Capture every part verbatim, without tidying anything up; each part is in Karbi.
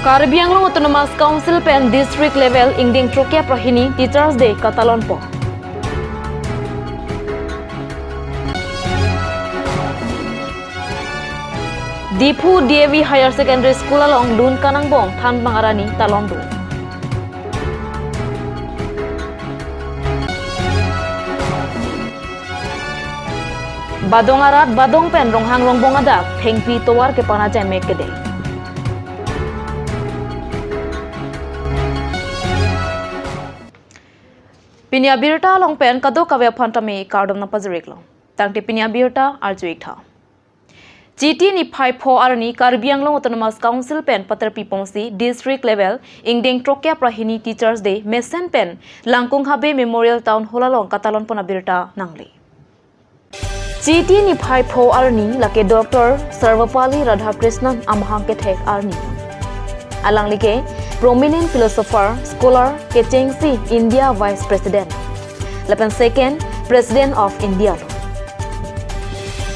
Karbi Anglong Autonomous Council pen district level ingdeng throkkep ra hini Teachers Day katalonpon. Diphu D A V Higher Secondary School along lun kanangbong thanbang arni talondun. Badong arat, Badong pen Ronghang Rongbong adak thengpi tovar kepan ajai mek kedeng. Pini abirta along pen kadokave aphan tame kardom nangpajir-iklo. Tangte pini abirta arju-ik tha. Chiti niphai pho arni Karbi Anglong Autonomous Council pen paterpiponsi district level ingdeng throkkep ra hini Teachers Day mesen pen Langkung Habe Memorial Town Hall along katalonpon abirta nangle. Chiti niphai pho arni lake Doctor Sarvepalli Radhakrishnan amahang kethek arni. Alangli ke prominent philosopher, scholar, kechengsi India Vice President lapen second President of India lo.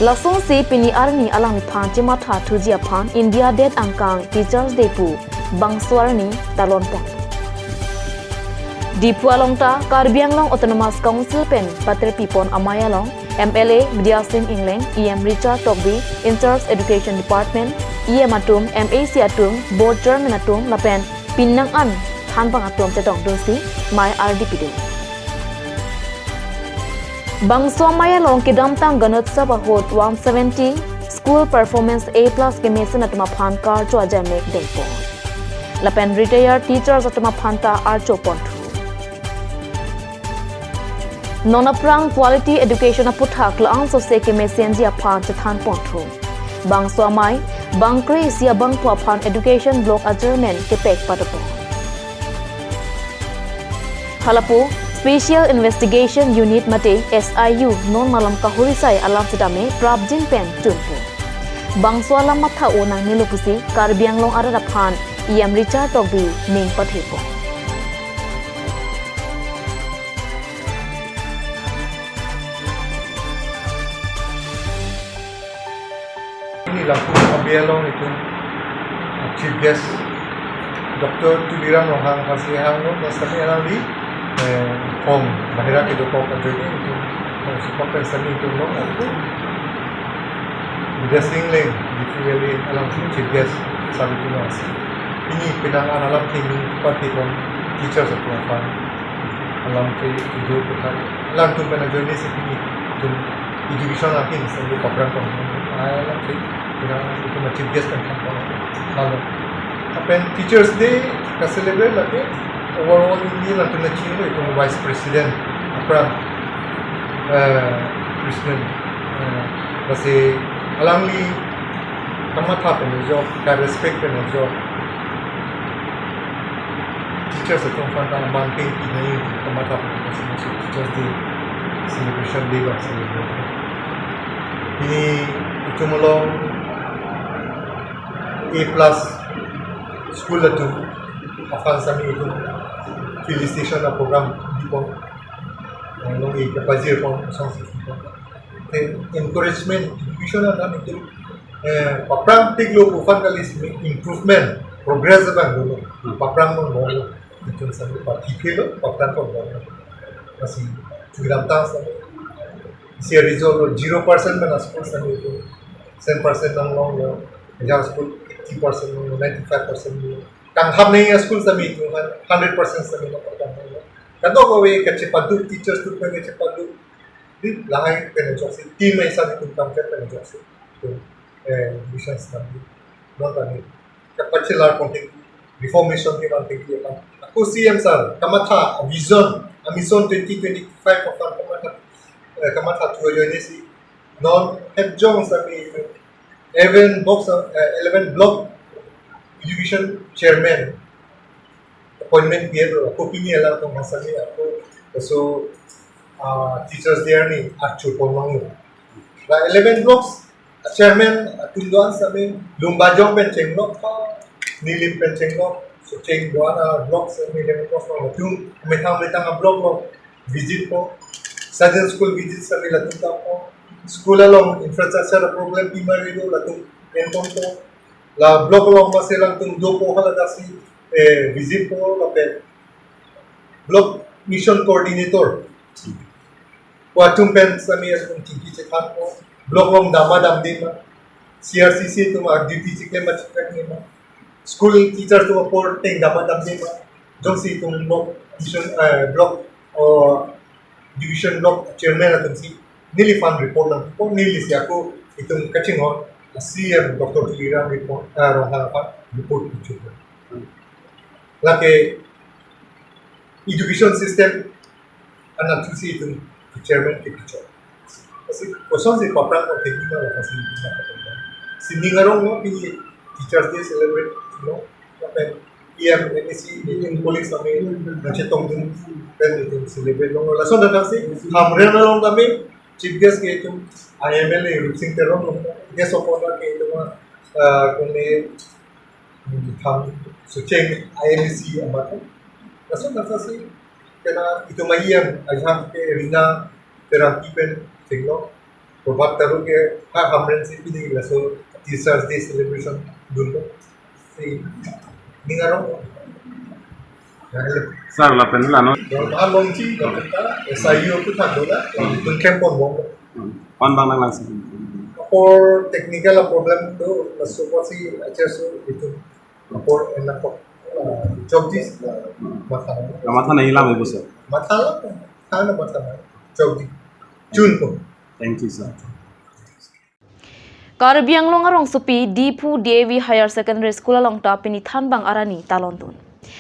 Lasonsi pini arni alangliphan chematha thuji aphan India det angkang Teachers Day pu bangso arni talonpon. Diphu along ta Karbi Anglong Autonomous Council pen paterpipon amei along M L A Bidya Sing Engleng, E M Richard Tokbi, in charge Education Department, E M atum, M A C atum, Board Chairman atum lapen pining an thanbang atum chetongdunsi mei ardi pidun. Bangso amei along kedamtang Ganotsav ahut one seventy school performance A plus kemesen atum aphan karcho ajai mek dengpon. Lapen retired teachers atum aphan ta archopon thu. Non aphrang quality education aputhak la-an sose kemesenji aphan chethanpon thu. Bangso amei bangkre isi abangphu aphan Education Block a-chairman kepek padopon. Halapu Special Investigation Unit mate S I U non malom kahuri sai alam setame prapjin pen tunpo. Bangso alam matha-o nangnelo pusi Karbi Anglong arat aphan E M Richard Tokbi ning pathepon. Ini Langkung Habe along itum, uh, chief guest Doctor Tuliram Ronghang pasi hanglo, na sami alangli, eh, hong bahira kedokok ajoine itum, eh, supak pen sami itum lo, aku Bidya Sing Engleng, Diphu Valley alangsi chief guest sami itum lo asi. Ini penang an alamthe ning pathepon teachers atum aphan. Alamthe idu kuthan. Alangtum pen ajoinesi pini itum education ahin sami program pon. Alamthe penang itum chief guest pen thanpon. Lalu. Lapen Teachers Day ka-celebrate lake overall India alangtum nangchini itum Vice President apran, eh, President, eh, lasi alangli kamatha pen ajok, ka-respect pen ajok teachers atum aphan ta mangpeng pinai kamatha pen ajok, Teachers Day celebration day ba celebrate. Ini itum along A plus school atum aphan sami itum felicitation a-program dipon. Along A kapajirpon, song si dipon. Then encouragement, education atum itum, eh, paphrang tiklo pu aphan kali simi improvement, progress abang dolo. Hmm. Paphrang non dolo. Itum sami pathipelo, paphrang pon dolo. Lasi kedamtang sami isi result lo zero percent pen a-school sami itum cent percent nanglonglo, ejang school eighty percent lo, ninety-five percent lo. Kanghap nangji a-school sami itum aphan hundred percent sami lo, kanghap nangji. Kadokave kachepadu, teachers atum pen kachepadu. Di lahai pen ajoksi, team aisa itum kam pen ajoksi. Itum, eh, vision sami. Non kami kapachelar konten reformation kevan teki akan. Ako C M sir, kamatha, vision, a mission twenty twenty-five aphan kamatha, eh, kamatha thu ajoinesi. Non hepjong sami eleven block, eh, eleven block education chairman appointment pi-et lo, ako pini alangtum asami ako, so, ah, Teachers Day arni archopon longlo. La eleven blocks chairman atum do-an sami Lumbajong pen chenglok, Nilip pen chenglok, so cheng do-an a-block sami eleven blocks lo, atum methang methang a-block lo visit po, sudden school visit sami latum ta po, school along infrastructure problem pima rilo latum enpon po, La block along masi alangtum dopo hala dasi, eh, visit po lapen block mission coordinator pu atum pen sami atum chingki chethanpo. Block along dam ma damde ma, C R C C atum a-duty chiklem ma chiklem ma, school teacher atum apor ateng dam ma damde ma, jongsi itum block mission, eh, block, oh, division block chairman atum si neliphan report nangpo, nelisi ako itum kachinghon C E M Doctor Tuliram report, ah, Ronghang aphan report pichun. Lake education system anat thusi itum chairman ke pichun. Lasi kosonsi paprang ko teki ma lasi itum na. Sining arong lo pini Teachers Day celebrate lo. Lapen E M, M A C, meeting colleagues kami nangchetongdun pen itum celebrate lo. Lason datang si Hamren along kami chief guest ke itum I M L A Rupsing Teron lo. Guest of honor ke itum, ah, kone, hmm, Thang Sucheng I M A C amat. Lason datang si kena itum E M ajak ke Rina Terangpi pen chenglo. Probhat Taro ke ha Hamren si pini laso Teachers Day celebration dunlo. Si ning arong. Sir, lapen la non. Don ha longji don ta S I U tu thak dona. Dun klempon bom. Pan bang nang langsi. Apor technical problem do, laso apotsi achaso itum apor enak kok, ah, chokji, ah, matha. Matha nangji lam ibu, sir. Matha la, thana matha na. Chokji. Chun ko. Thank you, sir. Karbi Anglong arongsopi Diphu D A V Higher Secondary School along ta pini thanbang arani talon dun.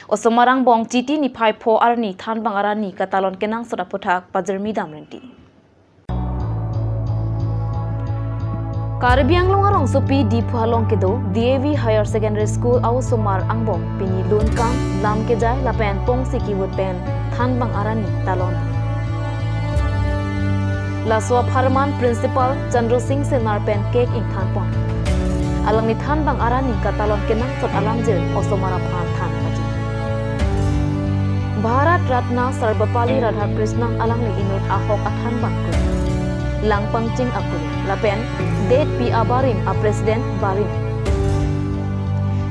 Osomar angbong Chiti niphai pho arni thanbang arani katalon kenangsot aputhak pajirmi dam renti. Karbi Anglong arongsopi Diphu along kedo D A V Higher Secondary School a-osomar angbong pini lunkang lam kejai lapen pongsi kivut pen thanbang arani talon. Laso apharman Principal Chandra Singh Senar pen cake ingthanpon. Alangli thanbang arani katalon kenangsot alamjir osomar aphan than paji. Bharat Ratna Sarvepalli Radhakrishnan alangli inut ahok athanbang kuri, langpangching akuri, lapen detpi abarim a-president barim.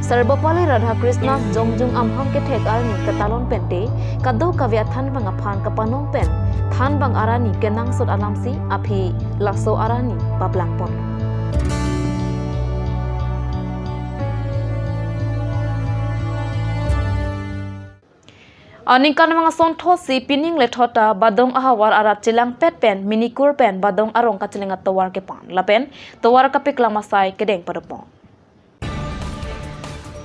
Sarvepalli Radhakrishnan jongjung amahang kethek arni katalon pente kadokave athanbang aphan kapanong pen thanbang arani kenangsot alamsi aphi laso arani paplangpon. Aningkanvang asonthotsi pining lethot ta Badong ahavar arat chelangpet pen minikur pen Badong arong kacheleng atovar kepan lapen tovar kapeklang asai kedeng padopon.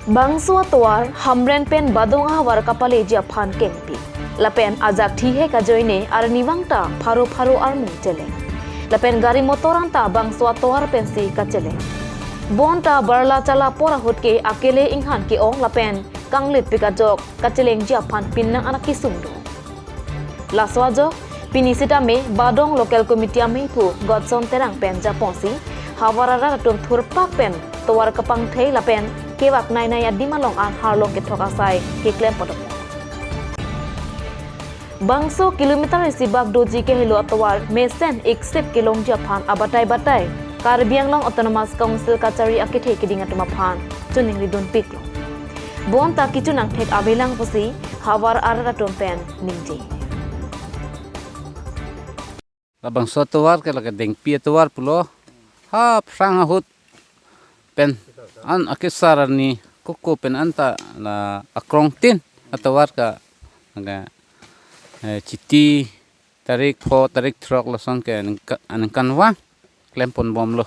Bangso atovar Hamren pen Badong ahavar kapaleji aphan kengpi. Lapen ajak thihek ajoine arnivang ta pharo pharo arni cheleng. Lapen gari motor anta bangso atovar pensi kacheleng. Bonta barla chala apor ahut ke akele inghan ke-ong lapen kanglitpik ajok kachelengji aphan pinnang anak kesung do. Laso ajok, pini sitame Badong Local Committee amephu Godson Terang pen japonsi havar arat atum thurpak pen tovar kapangthei lapen kevak nainai adim along an harlong kethok asai keklem padopon. Bangso kilometer isi bak doji kehelo atovar mesen iksip kelongji aphan abatai batai Karbi Anglong Autonomous Council kachari akethe kiding atum aphan choningri dunpiklo. Bonta kechun angthek avelang pusi havar arat atum pen ningje. Labangso atovar ke lake dengpi atovar pulo. Ha phrang ahut pen an akesar arni koko pen anta la akrongtin atovar ka, lake, eh, Chiti tarik pho, tarik throk lason ke aningka-, aningkanvang klempon bomlo.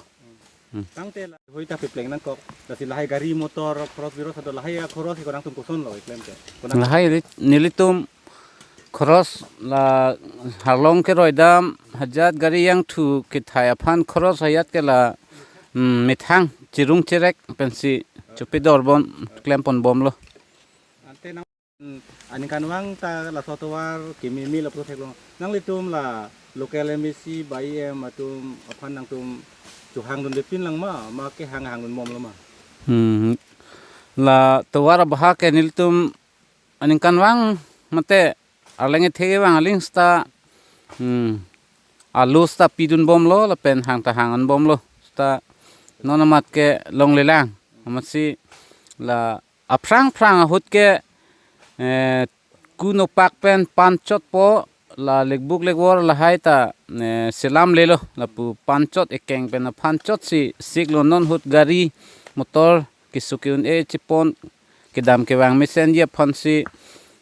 Hmm. Tangte la hoi ta pepleng nangkok, lasi lahai gari motor khoros biro sado lahai khoros ko nangtum koson lo klem ke. Ko nang- Lahai ri-, nelitum khoros la harlong keroi dam hajat gari yangthu kethai aphan khoros hayat ke la, hmm, methang chirung chirek pensi chopidor bom klempon bomlo. Ante nang Hmm, aningkanvang ta laso atovar kememe lapu theklong. Nanglitum la local M A C ba E M atum aphan nangtum chohang dunde pinlang ma, ma kehang hang dun bomlo ma? Hmm, la tovar abahak ke nelitum aningkanvang mate arleng ethe vang aling seta, hmm, alu seta pidun bomlo lapen hang ta hang an bomlo seta non amat ke longlelang. Amatsi la aphrang phrang ahut ke, eh, kunopak pen panchotpo, la lekbuk lekvor lahai ta, eh, selamlelo, lapu panchot ekeng pen aphanchotsi siklo. Non ahut gari motor keso ke-un-e chepon kedam kevang mesenji aphansi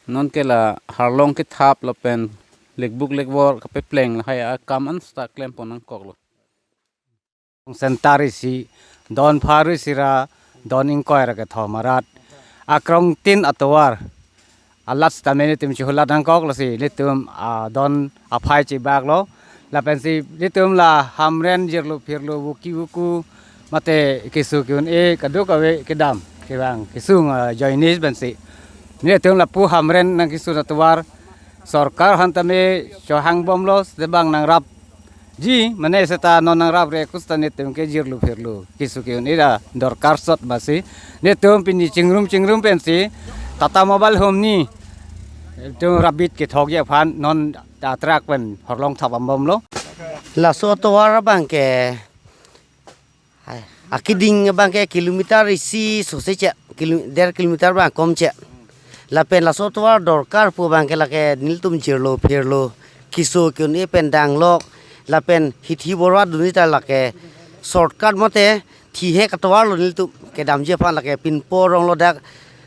non ke la harlong kethap lapen lekbuk lekvor kapepleng lahai akam an seta klempon nangkoklo. Center isi, don pharo isi ra don ingkoi ra kethom arat, akrongtin atovar alat sitame nelitum chihulat nangkok, lasi nelitum, ah, don aphai chibaklo. Lapensi nelitum la Hamren jirlo phirlo, vuki vuku mate keso ke-un-e kadokave kedam kevang kesung, ah, ajoine pensi nelitum lapu Hamren nangkesun atovar sorkar aphan tame chohangbomlo, seta bang nangrapji, mane seta non nangrapre, kusita nelitum ke jirlo phirlo keso ke-un-e ra dorkar sot basi nelitum pini chingrum chingrum pensi Tata Mobile Home ni nelitum rabbit kethokji aphan non ta truck pen horlong thap ambomlo. Laso atovar abang ke, hai, akeding abang ke kilometer isi sose che, kilo-, der kilometer abang komche. Lapen laso atovar dorkar pu abang ke lake nelitum jirlo phirlo keso ke-un-e pen danglok, lapen hithi borwa dunji ta lake shortcut mate thihek atovarlo nelitum kedamji aphan. Lake pinpo aronglo dak,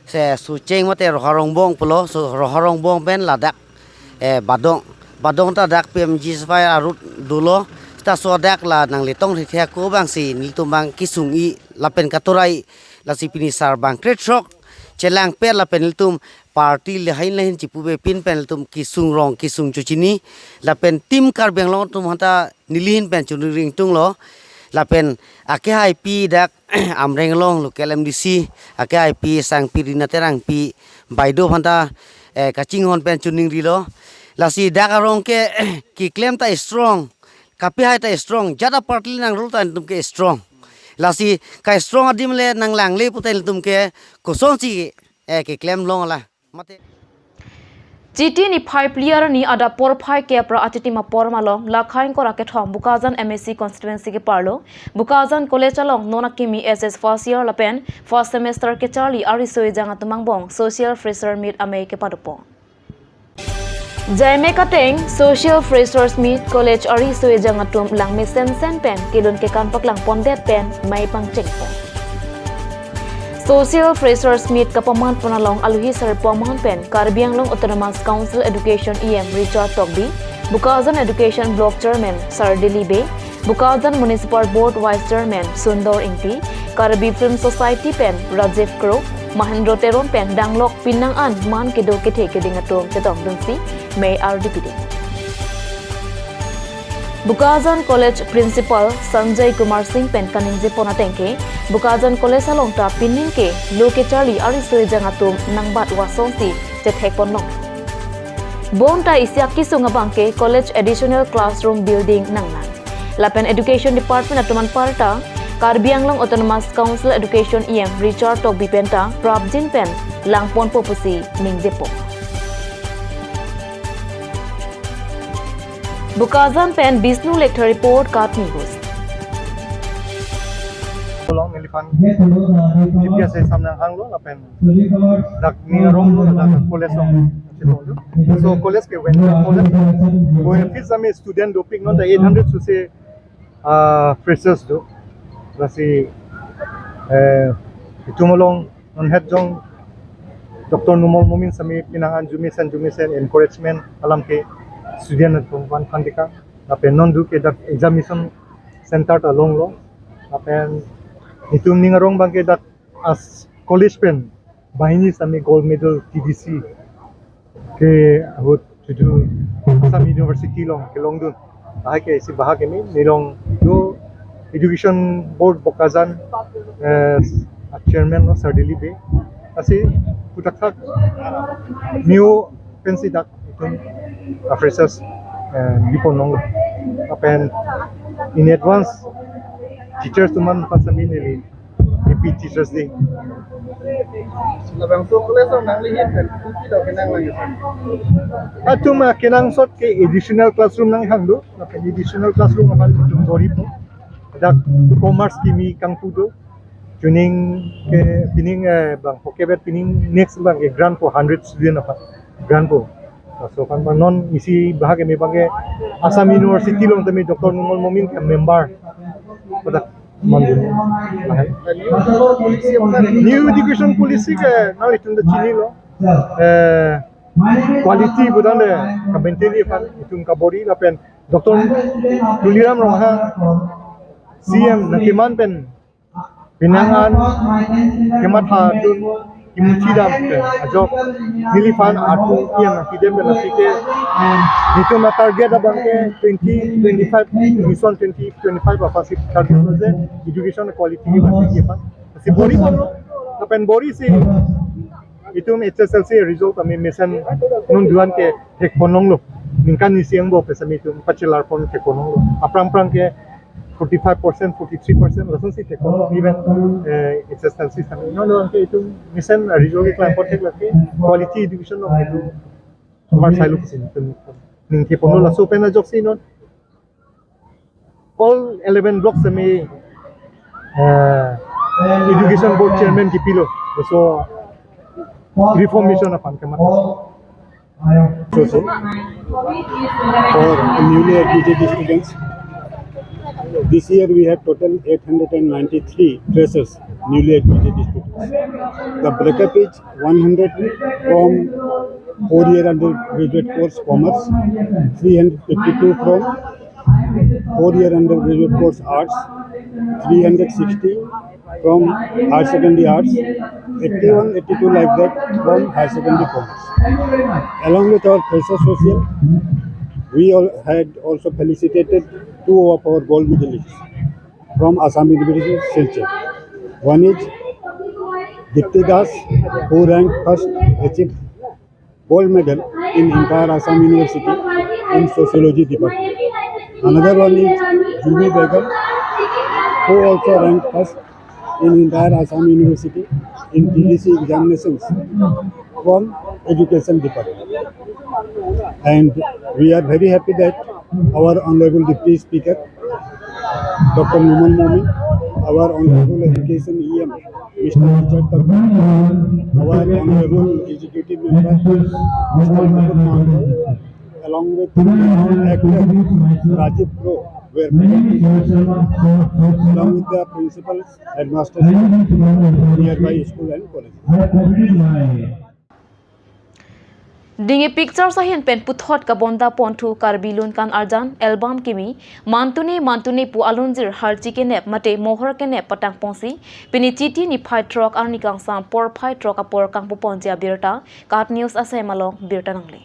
se Socheng mate Roha Rongbong pulo, so Roha Rongbong pen ladak, eh, Badong, Badong ta dak P M G S Y arut dolo, seta so dak la nangle tong thekthek ako abangsi nelitum abang kesung-i lapen katorai, lasi pini sarbang krethrok chelangpet lapen nelitum party lahin lahin chipupe pin pen nelitum kesung rong kesung chochini, lapen Team Karbi Anglong atum aphanta neli ahin pen choningri ingtunglo. Lapen akehaipi dak Amreng along local M D C, akehaipi Sangpi Rina Terangpi, baido aphanta, eh, kachinghon pen choningrilo. Lasi dak arong ke keklem ta strong, kapehai ta strong, jat aparty nang rule ta nelitum ke strong. Lasi ka strong adim le nanglangle pute nelitum ke kosonsi, eh, keklem longlo. Mate. Chiti niphai phli arni adap porphai kep ra achitim apor malom, lakhai ingkoi ra kethom Bokajan M A C constituency keparlo Bokajan College along non akimi S S first year lapen first semester kecharli ariso ejang atum angbong Social Fresher Meet amei kepadopo. Jaime kateng Social Freshers Meet college ariso ejang atum langmesen sen pen kelun kekan paklang pondet pen mei pangchengpo. Social Freshers Meet kapaman pon along aluhi sarpo aman pen Karbi Anglong Autonomous Council Education E M Richard Tokbi, Bokajan Education Block Chairman Sir Dilip Bey, Bokajan Municipal Board Vice Chairman Sundor Ingti, Karbi Film Society pen Rajiv Kro, Mahendro Teron pen danglok pinang an man kedo kethe keding atum chetongdunsi mei ardi pidun. Bokajan College Principal Sanjay Kumar Singh pen kaningjepon ateng ke, Bokajan College along ta pining ke lo kecharli ariso ejang atum nangbat wasonsi chethekpon long. Bonta isi akesung abang ke college additional classroom building nangnang. Lapen Education Department atum anparta Karbi Anglong Autonomous Council Education E M Richard Tokbi penta prapjin pen langponpo pusi ningjepo. Bokajan pen Bishnu Lekthe report, Kat News. Along neliphan G P S A sam nanghanglo lapen dak ning aronglo, dak college along chetonglo. So college ke wen college ko fees ami student dopik non ta eight hundred sose, ah, freshers do. Lasi, eh, itum along non het jong Doctor Numal Momin sami pinang an jumesen jumesen encouragement alam ke student atum aphan phandika. Lapen non do ke dak examination center ta longlo. Lapen itum ning arong abang ke dak as college pen banghini sami gold medal T D C ke ahut chuchu Assam University along kelongdun. Lahai ke isi bahag keme, nelong do Education Board Bokajan, eh, a chairman lo Sir Dilip Bey. Lasi puthak thak new pensi dak itum a freshers, eh, bipon long. Lapen in advance teachers atum aphan sami neli Happy Teachers Day. Labangso college along nanglihin pen, kopi do kenang lang. Atum, ah, kenangsot ke additional classroom nanghang do, lapen additional classroom aphan itum doripo. Dak commerce kimi kangpu do. Pining ke, pining, eh, bang, okay, bet pining next bang ke grant po hundred student aphan. Grant po. Laso aphan bang non isi bahag keme bang ke Assam University along tame Doctor Numal Momin ke member. Pada mandun. New education policy ke nanglitum ta chinilo. Eh, quality budang de ka maintain aphan itum kabor-i lapen Doctor Tuliram Ronghang C M nangkeman pen penang an kematha dun kimuchi dam pen ajok neliphan atum iyang pidem pen aphi ke itum a target abang ke twenty twenty-five, mission twenty twenty-five aphan si target lo je education quality kepatiki aphan. Si bor-i bor-lo, lapen bor-i si itum H S L C result ami mesen non duan ke thekpon longlo. Ningkan isi angbong pen sami itum pachelar pon thekpon longlo. Aphrang aphrang ke forty-five percent, forty-three percent, lason si thekpon long even, eh, H S L C sami. Non duan ke itum mesen result ke keklang pon thek lake quality education lo itum. Amar sai lo pusi itum ningke pon lo laso pen ajok si non all eleven blocks tame, eh, education board chairman kipilo. So reformation aphan kemat. So, so, for newly admitted students, this year we have total eight hundred and ninety-three freshers, newly admitted students. The breakup is one hundred from four-year undergraduate course commerce, three hundred fifty-two from four-year undergraduate course arts, three hundred sixty from higher secondary arts, eighty-one, eighty-two like that from higher secondary commerce. Along with our fresher social, we all had also felicitated two of our gold medalists from Assam University, Silchar. One is Dipti Das, who ranked first, achieved gold medal in entire Assam University in sociology department. Another one is Jubi Begum, who also ranked first in entire Assam University in T D C examinations from education department. And we are very happy that our Honorable Deputy Speaker, Doctor Numal Momin, our Honorable Education E M, Mister Richard Tagore, our Honorable Executive Member, Mister Mukut Mahanta, along with renowned actor Rajiv Kro, were present, along with the principals, headmasters, nearby school and colleges. Dinghi Pictures ahin pen puthot kabonda ponthu Karbi Lun Kan Arjan album kimi Mantune Mantune pu alunjir harchi kenep mate mohor kenep patang ponsi pini Chiti niphai throk arni kangsam porphai throk apor kangpu ponji abirta KAT News asem along birta nangle.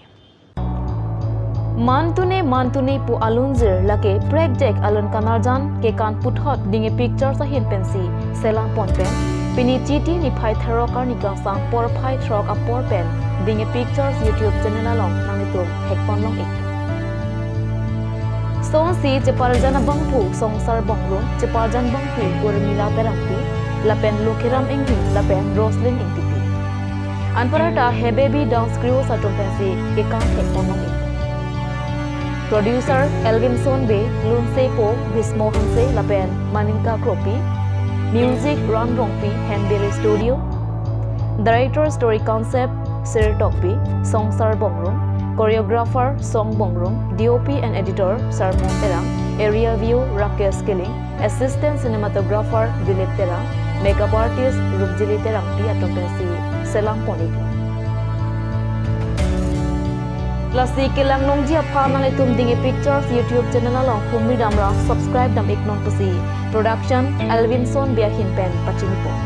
Mantune Mantune pu alunjir lake prekjek alun kanarjan kekan puthot Dinghi Pictures ahin pensi selam pon pen pini Chiti niphai throk arni kangsam porphai throk apor pen Dinghi Pictures YouTube channel along nanglitum thekpon long ik. Sonsi cheparjan abangphu Songsar Bongrung, cheparjan abangphu Urmila Terangpi, lapen Lokhiram Inghi, lapen Roslyn Ingtipi. Anparta Hebebi Dance Crew atum pensi kekan thekpon long ik. Producer Elvinson Bey, Lunsepo, Bhismo Hanse, lapen Maninka Kropi. Music Ran Rongpi, Henbiri Studio. Director Story Concept, Sir Tokbi, Songsar Bongrung. Choreographer, Song Bongrung. D O P and Editor, Sarmon Terang. Aerial View, Rakesh Killing. Assistant Cinematographer Dilip Terang, Makeup Artist Rupjili Terangpi atum pensi selam pon ik. Lasi kelang longji aphan nanglitum Dinghi Pictures YouTube channel along humri damra subscribe dam ik non pusi production Elvinson Bey ahin pen pachini pon.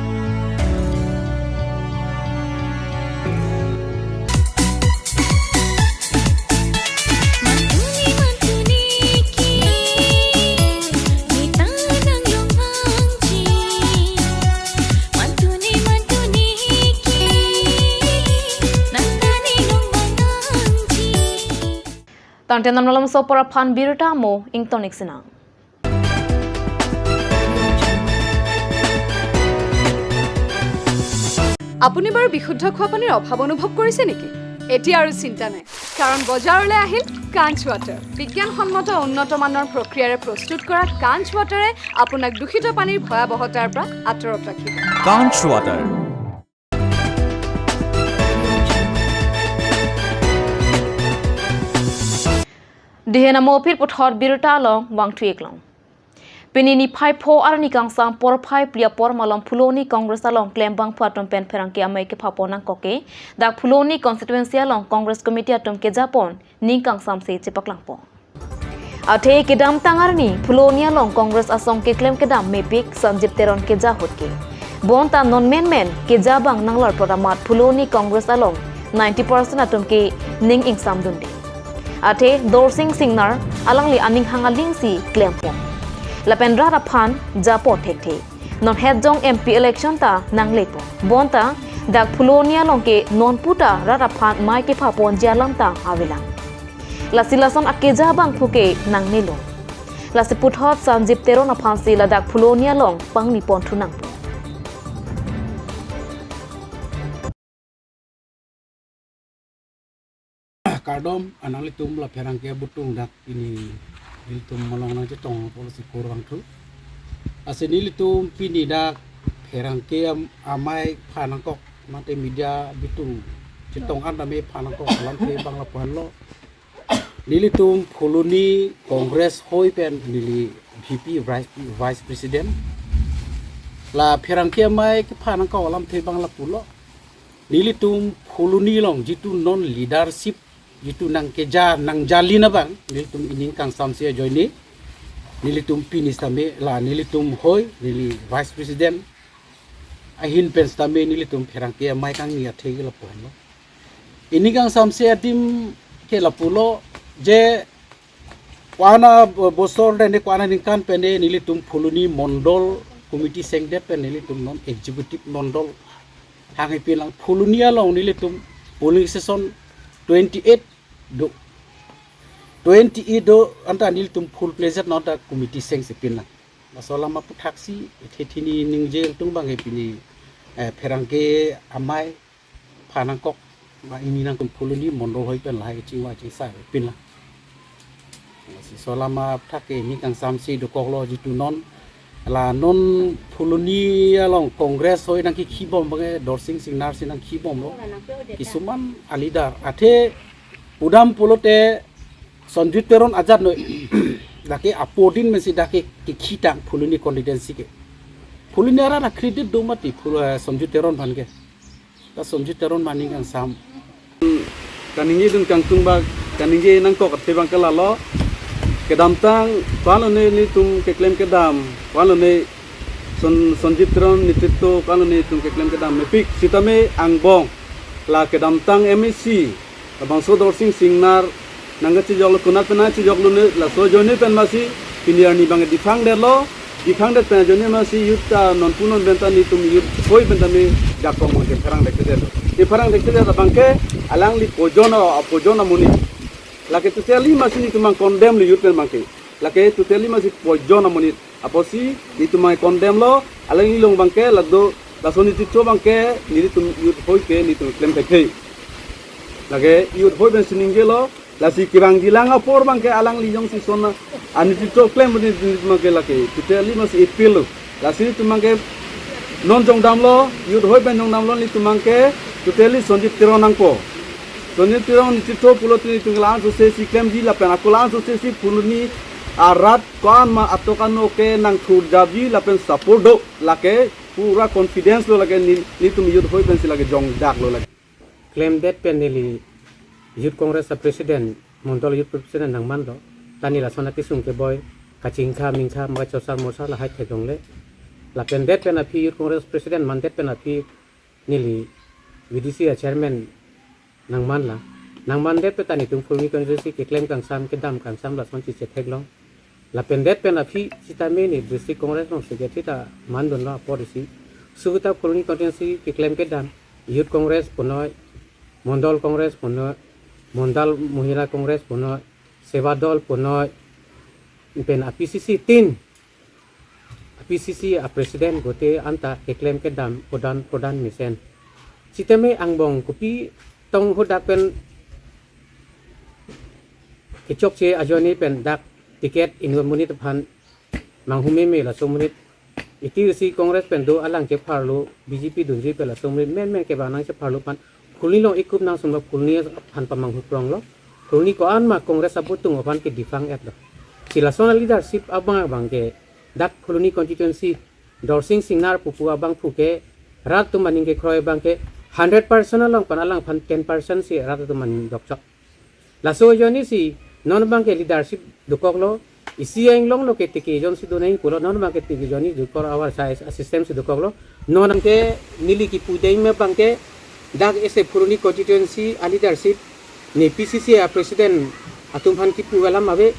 Mantune mantune ke, neta nanglong vangji. Mantune mantune ke, nang kani long vangji. Tangte non malomso apor aphan birta mo ingtonik sinang. আপুনি বাৰু বিশুদ্ধ খোৱা পানীৰ অভাৱ অনুভৱ কৰিছে নেকি? এতিয়া আৰু চিন্তা নাই, কাৰণ বজাৰলৈ আহিল কাঞ্চ ৱাটাৰ। বিজ্ঞানসন্মত উন্নত মানৰ প্ৰক্ৰিয়াৰে প্ৰস্তুত কৰা কাঞ্চ ৱাটাৰে আপোনাক দূষিত পানীৰ ভয়াৱহতাৰ পৰা আঁতৰত ৰাখিব। কাঞ্চ water. Dihen amo aphi puthot birta along vangthu-ik long. Pini niphai pho arni kangsam porphai phli apor malom Phuloni Congress along klembangphu atum pen pherangke amei kepha pon nangkok ke, dak Phuloni constituency along Congress committee atum kejapon ning kangsamse chepaklangpo. Athe kedamtang arni Phuloni along Congress asong keklem kedam mepik Sanjib Teron keja ahut ke, bonta non menmen keja abang nanglar prodamat Phuloni Congress along ninety percent atum ke ning ingsamdunde. Athe Dorsing Singnar alangli aning hang alingsi klempon. Lapen rat aphan japon thekthe. Non hetjong M P election ta nanglepo. Bonta dak Phuloni along ke non puta rat aphan mei kepha ponji alam ta avelang. Lasi lason akeja abangphu ke nangnelo. Lasi puthot Sanjib Teron aphansi ladak Phuloni along pangni ponthu nangpo. Kardom, anang litum la pherangke abutung dak pini litum malong nangchetong apotsi kurvangthu. Lasi nelitum pini dak pherangke am-, amei pha nangkok mate media bitung chetong an tame pha nangkok alamthe abang lapu-anlo. Nelitum Phuloni Congress hoi pen neli V P Vice, Vice President. La pherangke amei kepha nangkok alamthe abang lapulo. Nelitum Phuloni along jitu non leadership, jitu nangkeja nangjalin abang, nelitum ining kangsamse ajoine, nelitum pini sitame la nelitum hoi, neli Vice President ahin pen sitame nelitum pherangke amei kangni athe ke lapu-anlo. Ining kangsamse adim ke lapulo je ko-an abosor dene ko-an aningkan pen de nelitum Phuloni Mondol Committee sengdet pen nelitum non Executive Mondol hang ipin lang. Phuloni along nelitum polling station twenty-eight do. Twenty-eight do anta nelitum full-fledged non ta committee sengsi pin lang. Laso alam aphuthaksi ithi thini ningje tung abang ke pini, eh, pherangke amei pha nangkok ba ini nangtum Phuloni Mondol hoi pen lahai chingvai chingsa pin lang. Lasi laso alam aphuthaksi ining kangsamse dokoklo jitu non. La non Phuloni along Congress hoi nangkikhi bom abang ke Dorsing Singnar si nangkhi bomlo. Kisuman a-leader. Athe pudam pulote Sanjib Teron ajat noi. Dak ke apodin mensi dak ke kikhitang Phuloni constituency ke. Phuloni arat a-credit do mati Phul-, eh, Sanjib Teron aphan ke. Ta Sanjib Teron aning kangsam. Kaningjedun kangtung ba kaningje nangkok athe abang ke lalo. Kedamtang ko-an lone nelitum keklem kedam, ko-an lone San-, Sanjib Teron netritwo ko-an lone nelitum keklem kedam mepik. Sitame angbong la kedamtang M A C labangso Dorsing Singnar nangkachejoklo, konat pen nangchejoklo ne, laso ajoine pen masi pini arni abang diphangdetlo, diphangdet pen ajoine masi youth ta nonpu non pen ta nelitum youth hoi pen tame jakong abang ke pherang dektedet. Di pherang dektedet abang ke alangli pojon a, pojon amonit. Lake totally masi nelitum abang condemn lo youth pen abang ke. Lake totally masi pojon amonit. Apotsi nelitum abang condemn lo, alangli along abang ke lado, laso netritwo abang ke nelitum youth hoi ke nelitum klem thekthe. Lake youth hoi pen si ningjelo, lasi kevangjilang apor abang ke alangli jongsi lason anetritwo klem nelitum abang ke lake totally masi appeal lo. Lasi nelitum abang ke non jongdamlo, youth hoi pen jongdamlo nelitum abang ke totally Sanjib Teron nangpo. Sanjib Teron netritwo pulote nelitum ke la-an sose si klemji lapen ako la-an sose si Phuloni arat ko-an ma atok ano ke nangthurjapji lapen support do lake pura confidence lo lake ne, nelitum youth hoi pensi lake jongdaklo lake. Klemdet pen neli Youth Congress a-President, Mondol Youth President nangmanlo. Ta neli lason akesung keboi, kachingkha mingkha, maka chosar mosar lahai theklongle. Lapen det pen aphi Youth Congress President mandet pen aphi neli V D C a-Chairman nangmanlang. Nangmandet pen ta nelitum Phuloni constituency keklem kangsam kedam kangsam lasonsi chetheklong. Lapen det pen aphi sitame ne District Congress along Secretary ta mandunlo apor isi. Suguta Phuloni constituency keklem kedam Youth Congress punoi, Mondol Congress punoi, Mondol Mohila Congress punoi, Seva Dol punoi, pen a-P C C tin, a-P C C a-President gote anta keklem kedam podan podan mesen. Sitame angbong kopi tong hadak pen kechokche ajoine pen dak ticket inut monit aphan manghume me laso monit. Iti si Congress pen do alang chepharlo, B J P dunji pen laso monit menmen kevang nang chepharlo aphan Phuloni along ekup nang sumlo, Phuloni aphan pamanghu pronglo. Phuloni ko-an ma Congress abutung aphan ke defang etlo. Si lason a leadership abang abang ke dak Phuloni constituency Dorsing Singnar pupu abangphu ke rat atum aning kekroi abang ke hundred percent along pen alangphan ten percent si rat atum aning dokchok. Laso ajoine si non abang ke leadership dokoklo, isi a-inglong lo ke tiki jon si do nang pulo, non abang ke tiki jon ni dokok awar sa a system si dokoklo, non abang ke neli kipu dei me abang ke dak ese Phuloni constituency a leadership ne P C C a president atum aphan kipu alam ave,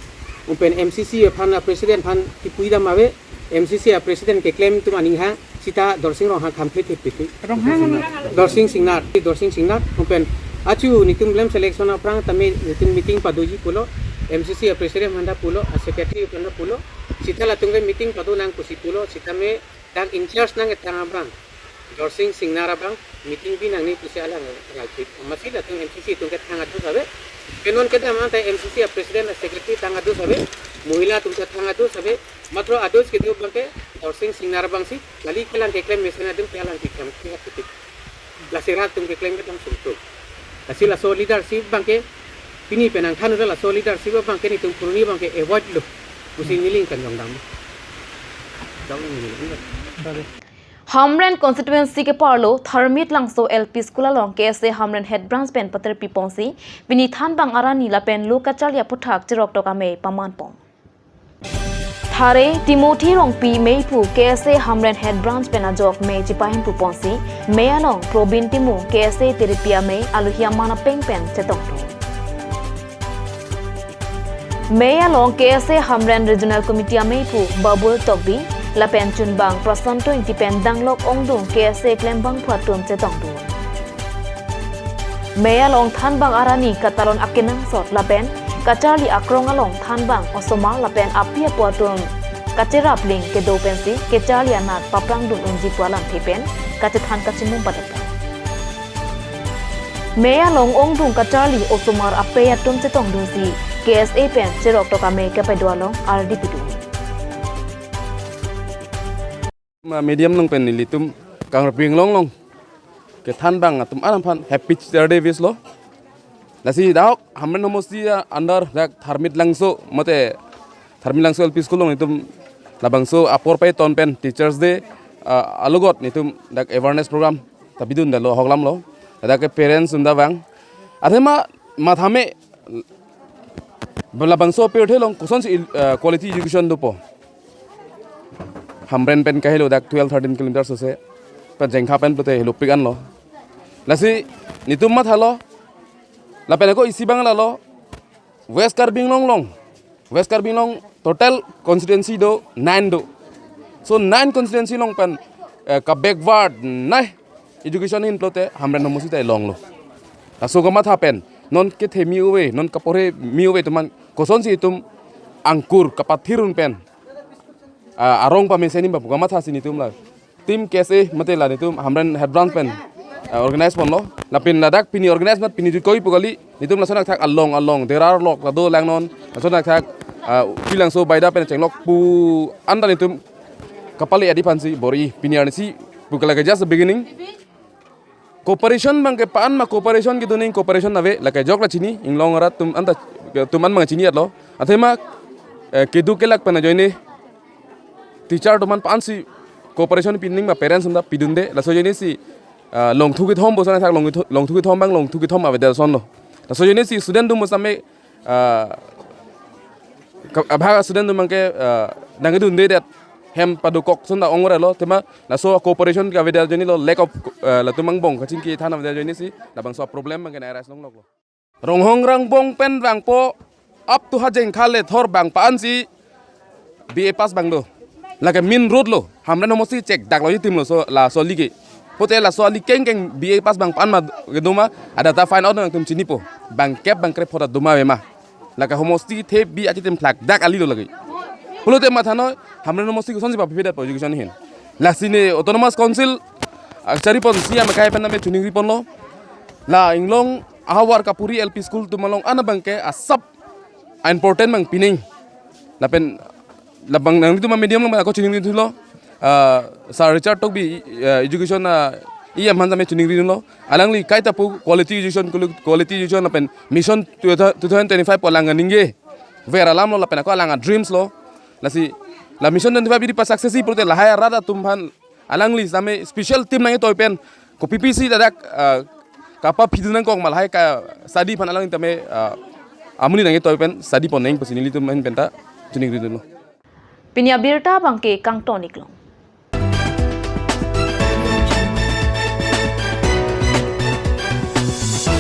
lapen M C C aphan a president aphan kipu dam ave, M C C a president keklem atum aning ha sita Dorsing Ronghang complete hipiti. Ronghang. Dorsing Singnar, Dorsing Singnar, lapen achu netum lem selection aphrang tame netum meeting padoji pulo, M C C a president aphan ta pulo, a secretary aphan ta pulo, sita latum ke meeting pado nang pusi pulo, sitame dak in charge nang etang abang Dorsing Singnar abang meeting bi nangne pusi alang ralpik. Amatsi latum M C C atum ke thang adus ave. Pen non kedam anta M C C a president a secretary thang adus ave. Mohila atum ke thang adus ave. Matro adus kedo abang ke Dorsing Singnar abang si kali kelang keklem mesen atum ke alang keklem ke haptik. Lasi rat atum keklem ke thang sumtu. Lasi laso leadership abang ke pini pen nangthan ura laso leadership abang ke netum Phuloni abang ke avoid lo pusi neli ningkan jongdam. Jong neli. Hamren constituency keparlo Tharmit Langso L P School along K S A Hamren Head Branch pen paterpi ponsi pini thanbang arani lapen lo kacharli aphuthak cheroktok amei pamanpon. Thare Timothy Rongpi meiphu K S A Hamren Head Branch pen ajok mei chipahemphu ponsi mei along Probin Timung K S A teripi amei aluhi aman apeng pen chetongdun. Mei along K S A Hamren Regional Committee ameiphu Babul Tokbi lapen chunbang Prasanto Ingti pen danglok ongdung K S A klembangphu atum chetongdun. Mei along thanbang arani katalon akenangsot lapen kacharli akrong along thanbang osomar lapen api apo atum kacherapling kedo pensi kacharli anat paprangdun unji pu alamthe pen kachethan kachimum padapon. Mei along ongdung kacharli osomar apei atum chetongdunsi K S A pen cheroktok amei kepedo along ardi pidun. Ma medium along pen nelitum Karbi Anglong along kethanbang atum an aphan Happy Teacher Day wish lo. Lasi dak Hamren homosti under dak Tharmit Langso mate Tharmit Langso L P School along itum labangso apor paiton pen Teachers Day, ah, alogot netum dak awareness program ta bidun dalo hoklam lo. Dak ke parents unda bang. Athema mathame labangso pirthe along kosonsi, ah, quality education dopo. Hamren pen kahelo dak twelve thirteen kilometers ase. Pen Jengkha pen pute helo pik an lo. Lasi netum mathalo. Lapen ako isi bang lalo. West Karbi Anglong along, West Karbi Anglong total constituency do nine do. So nine constituency along pen, eh, ka backward nai education ahin pulote Hamren homosti ta longlo. Laso kamatha pen non kethe mi ove, non kapore mi ove atum an kosonsi itum angkur kapathir un pen, ah, arong pamesen nangji pu kamatha si netum la team K S A mate la netum Hamren Head Branch pen, ah, organize ponlo. Lapen ladak pini organize mat pini jutko-i pu kali, netum lason athak along along derar lok lado langnon, lason athak, ah, Pi Langso Baida pen chenglok pu anta netum kapali adi aphansi bor-i pini arnisi pu kali ke just beginning. Cooperation bang ke pan ma cooperation kedo nangji cooperation ave, lake jok la chini, inglong arat atum anta atum an bang chini atlo. Athema, eh, kedo kelak pen ajoine teacher atum an pan si cooperation pi nangji ma parents unda pidunde, laso ajoine si, ah, longthu kethom bosan athak longthu, longthu kethom bang longthu kethom avedet ason lo. Laso ajoine si student atum bosan me, ah, ka-, abhag student atum bang ke, ah, nangdunde det hem padokok ason ta ongre lo, tema laso cooperation ke avedet ajoine lo, lack of, ah, latum angbong kachingki than avedet ajoine si labangso problem bang ke nai arise longlok lo. Ronghang Rangbong pen vangpo up to ha Jengkha Lethor bang pan si B A pass bang do. Lake main road lo, Hamren homosti chek dak lo itim lo so laso ali ke. Pute laso ali keng keng B A pass bang pan ma kedo ma, adata find out nangtum chinipo. Bang kep bang krep phoda do ma ave ma. Lake homosti the bi achitim phlak dak ali lo lake. Pulote mathano Hamren homosti kosonsi papipedet po education ahin. Lasi ne Autonomous Council, ah, chari ponsi amekai pen name chuning ri ponlo. La inglong ahavar kapuri L P school atum along ana bang ke asap important abang pining. Lapen labang nanglitum a medium along ako chiningri thulo. Ah, Sir Richard Tokbi, ah, education a E M aphan tame chiningri thulo. Alangli kaita pu quality education kulu, quality education lapen mission two thousand twenty-five pu alang aningje ver alam lo lapen ako alang a dreams lo. Lasi la mission twenty-five jodi pa-success pulote lahai arat atum aphan alangli tame special team nangtoi pen kopi pisi ladak, ah, kapaphi nangkok ma lahai ka study aphan alangli tame, ah, amonit nangtoi pen study pon nang pusi nelitum ahin penta chiningri thulo. Pini abirta abangke kangton-ik long.